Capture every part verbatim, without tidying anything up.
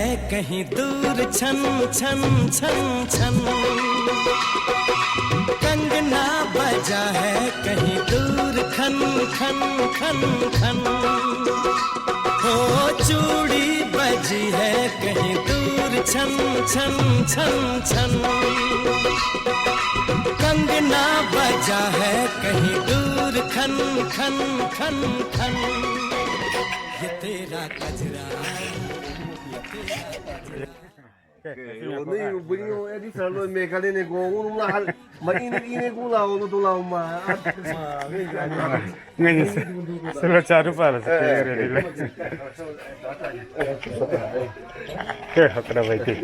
कहीं दूर छन छन छन छन। कंगना बजा है कहीं दूर खन खन खन खन। हो चूड़ी बजी है कहीं दूर छन छन छन छन। कंगना बजा है कहीं दूर खन खन खन खन। ये तेरा गजरा, ये तेरा गजरा। Ke, ke, sini aku, ah. Ini bunyi, eh, di selalu mekale ne go, unu la, ma ini, ini gula, unu tu la, ma. Nggak bisa. Selalu cari pala, Eh, seperti ini. Ke, aku dah baik.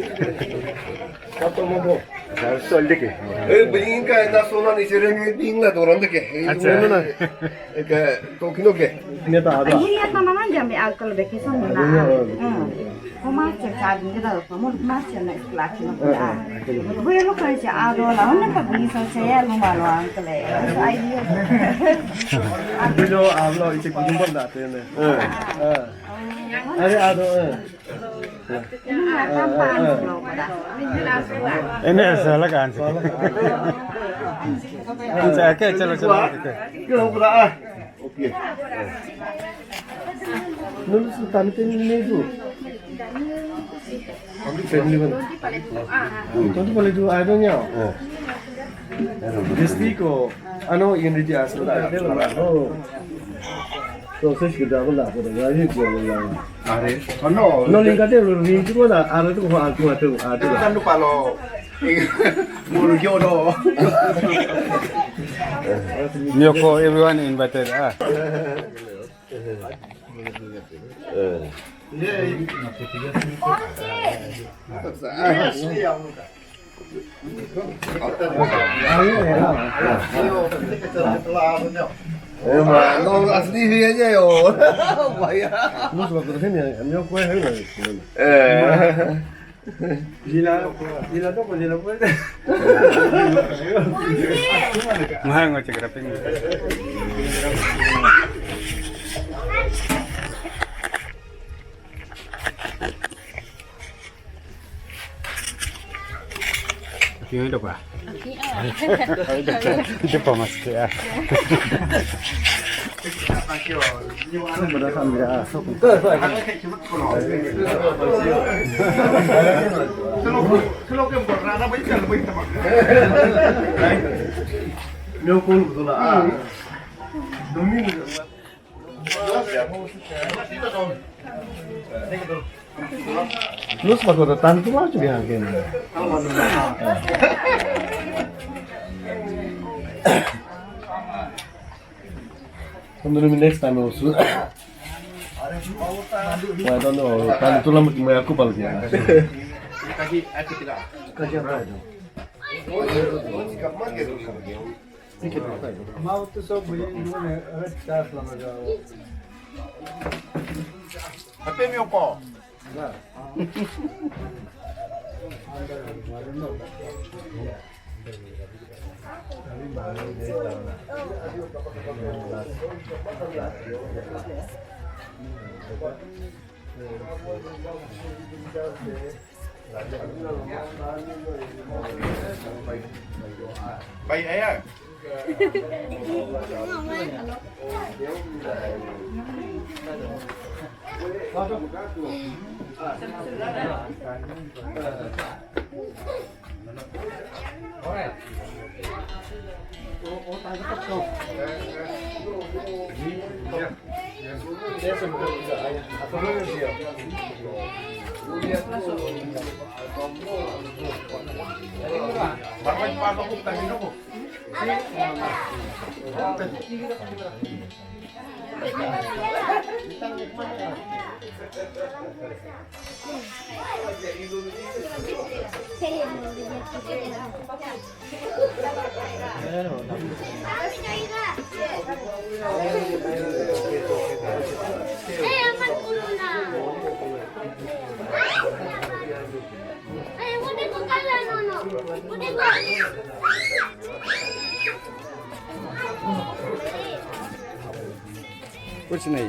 Satu minggu. Satu dikit. Eh, bunyi ka, na sona ni sere ni bing la, doran dikit. Eh, Acha. Unu na. Eh, ka, to kino ke. Ini tak ada. Ini apa mama jambi alkohol bekisan na. Iya. Hmm. Ko ma che cha din da ko mo ma che na kla ki no ko da. Ko yo lo ko che a do la, na ka bi so che ya lo ma lo an kle. So ai yo. Bilo a lo ite ku jumbo da te ne. Eh. Are a do, eh. Na tam pa lo ko da. Ene sa la kan se. Sa ke, chalo, chalo, ke. Ke ho pura, ah. Okay. Nulu sultan tin ni tu. Family mana? Tuan tu boleh tu, I don't know. Gesti ko, ano, unity asal. Proses kita pun tak boleh. Lagi dia bilang. Are, ano? No, lingkar dia, rinci mana? Are tu, aku, aku, aku. Kan lupa lo. Mulu jodoh. Nyoko, everyone invited. Ah. Eh, ma, no, asli dia je yo. Vaya. No se lo termina, yo fue ahí. Eh. Jila, jila tu, jila pun. Mahal ngocek rapin. Aqui ainda, pá. Aqui, ah. Depois, mas que é. Meu corpo do lado. Domingo. Nus makoto tantu mah juga hakim. Quando no next time also. Wah, tantu lama cuma aku balik ya. Kaji, aku tidak. Kaji apa itu? Mau tu so bunyi mana? Ada cas lama jauh. Tapi mi ko. Bai aya. कुछ नहीं है।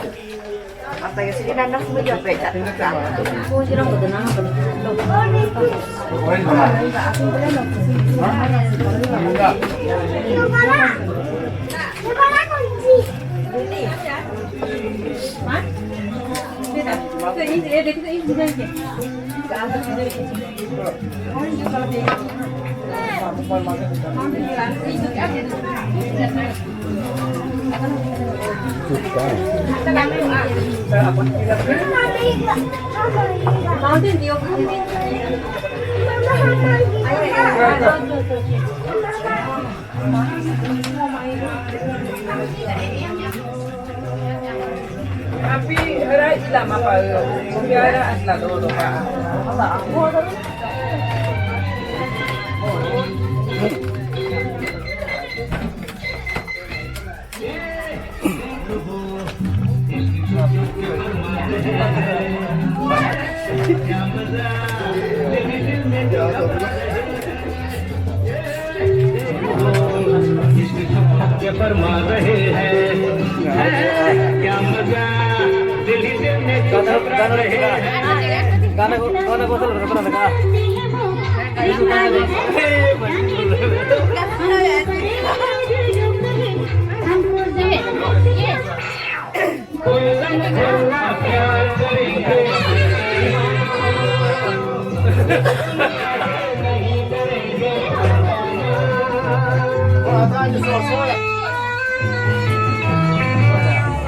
Apa ya, sini nanas mo yung pwede. Kung sila mo, doon na nga. Tapi hara ila mapa, hara asla do do pa. क्या फरमा रहे हैं, क्या मजा, दिल ही दिल में गाना, गाना, गाना को, गाना को तो रखना लगा।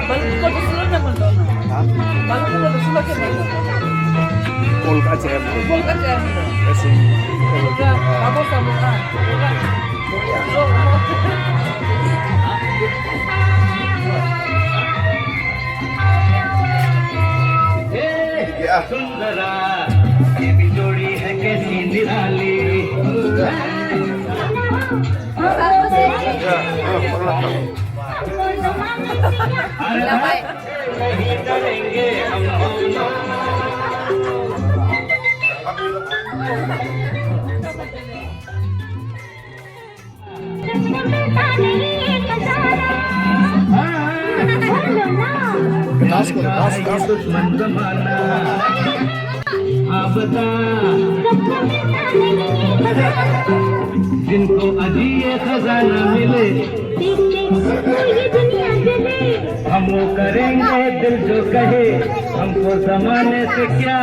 Balon ko gusto lang naman doon. Ha? Balon ko gusto lang naman doon. Folk aja ya. Folk aja ya. Kasi, tapos sa mga. Ya. सुंदरा, ये भी जोड़ी है कैसी निराली। अरे भाई, नहीं करेंगे हम। खास करो, खास, खास। दुश्मन जमाना। हाँ बता, जिनको अजी ये खजाना मिले, हम वो करेंगे दिल जो कहे, हमको जमाने से क्या।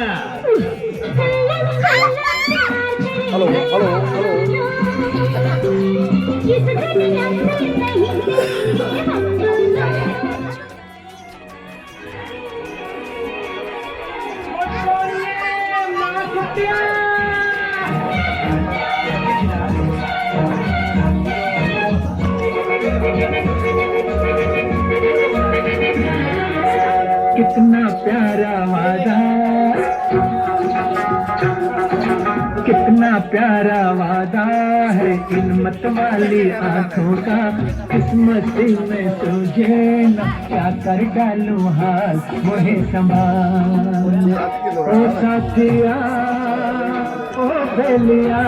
Hello, hello, hello. कितना प्यारा वादा, कितना प्यारा वादा है इन मत वाली आंखों का। किस्मत में तुझे ना क्या कर डालू हाल, मुझे संभाल। ओ साथिया, ओ बेलिया।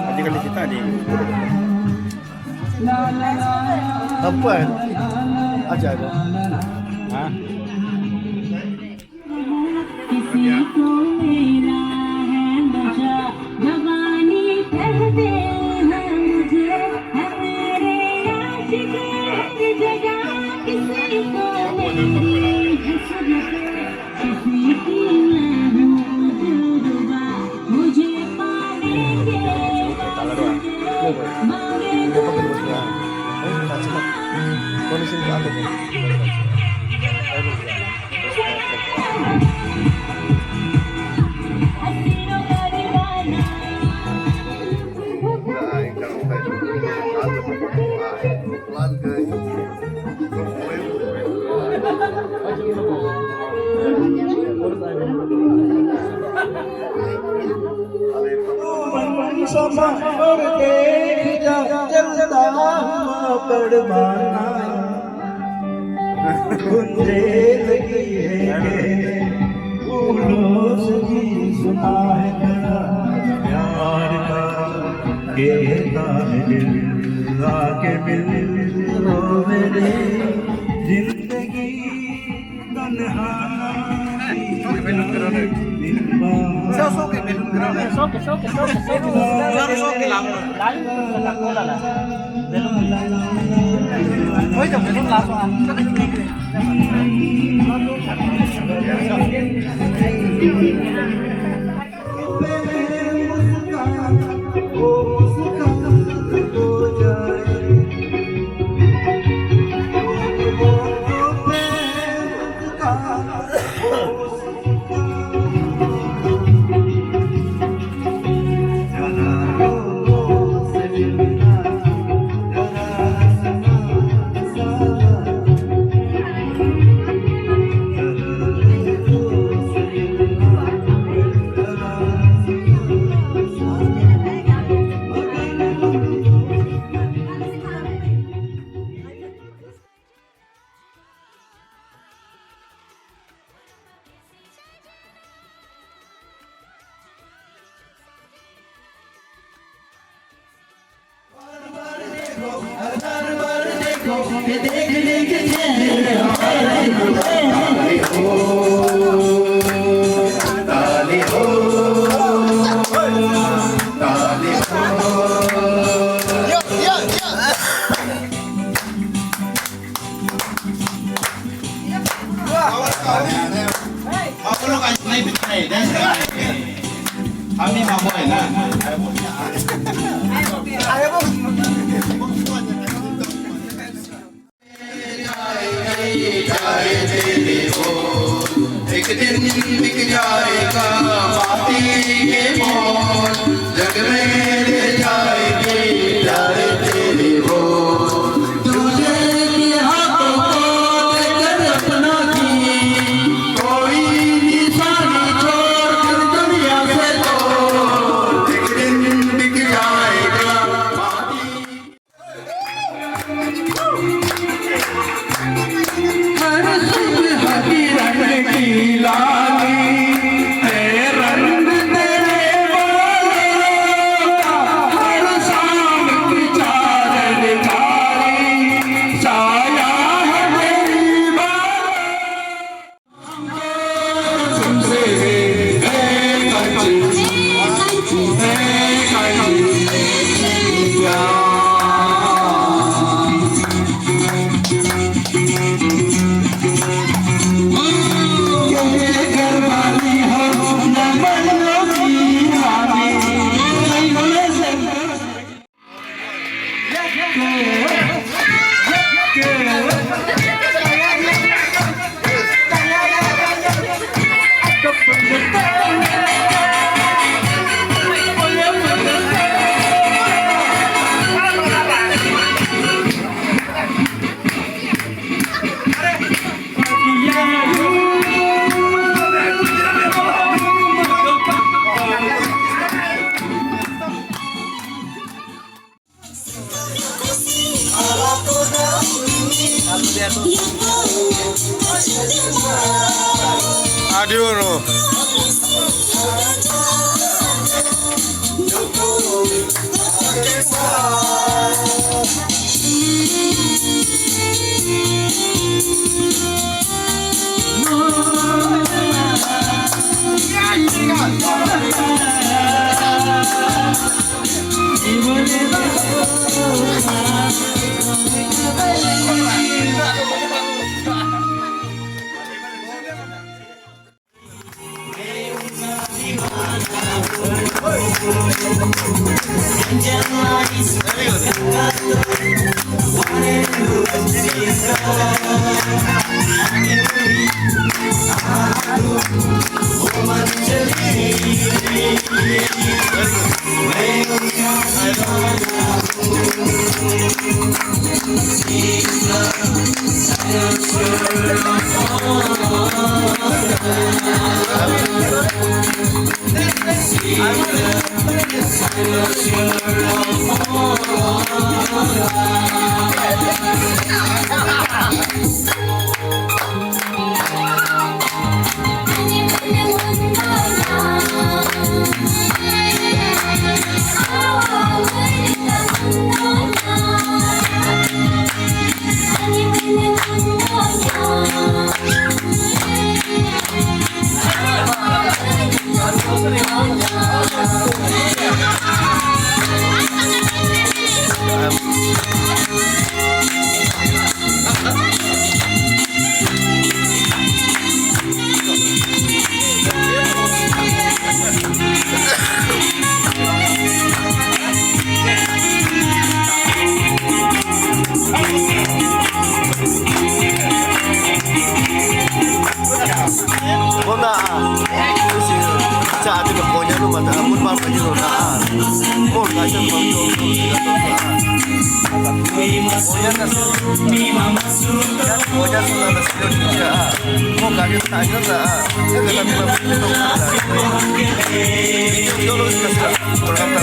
Nanti kalau kita ni. Apa? Ajar. Ha? किसी को मेरा है नशा, जवानी कहते हैं मुझे, है मेरे आशिक हर जगह। किसी को मेरी हसरत, किसी की मैं हूँ दिलरुबा, मुझे पाने के वास्ते मांगे दुआ। सफर देख जा चलता हुआ परवाना, गुंजे लगी है फूलों से भी सुना है तेरा प्यार का, कहता है दिल आके मिल लो मेरे, जिंदगी तन्हा। Soke, soke, soke, soke. Soke, soke, soke, soke. Soke, soke, soke. Lalu, lalu, lalu. Belum, belum, langsung. Giorno. Bona, ah, si, sa ate ko ponya no mata, amun pa pa jiro na, ah. Mon ka sa ko ko ko. Ponya na sa. Ponya sa na sa, ah. Mon ka ke sa na, ah. Ya ka ta pa. Yo lo ka sa. Program ta.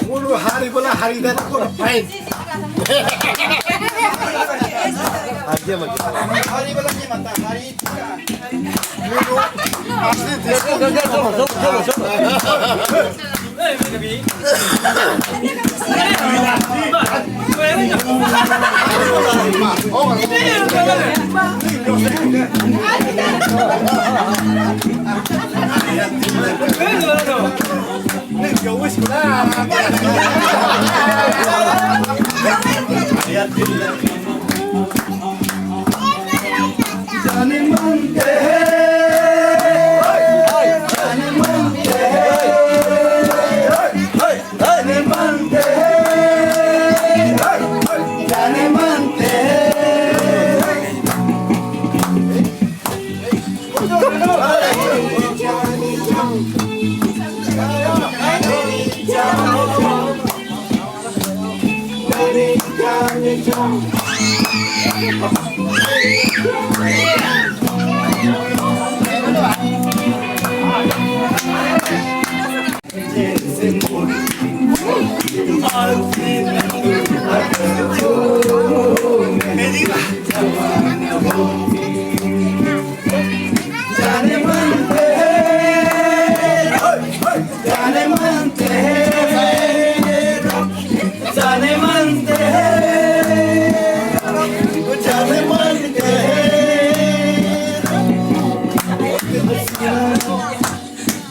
Mulu hari bola hari dan ko pain. Aja mati. Hari bola ni mata hari. Mulu asli dia.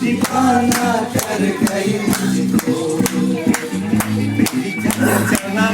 दीवाना कर गई मुझको मेरी चंचना।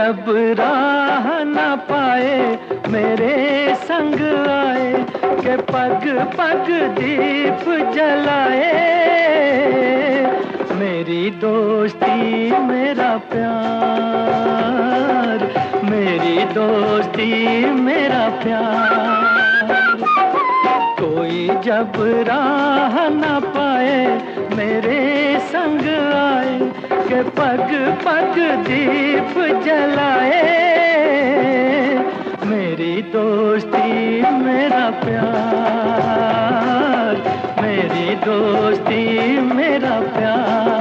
अब राह ना पाए मेरे संग आए, के पग पग दीप जलाए। मेरी दोस्ती मेरा प्यार, मेरी दोस्ती मेरा प्यार। कोई जब राह ना पाए मेरे संग आए, के पग पग दीप जलाए। मेरी दोस्ती मेरा प्यार, मेरी दोस्ती मेरा प्यार।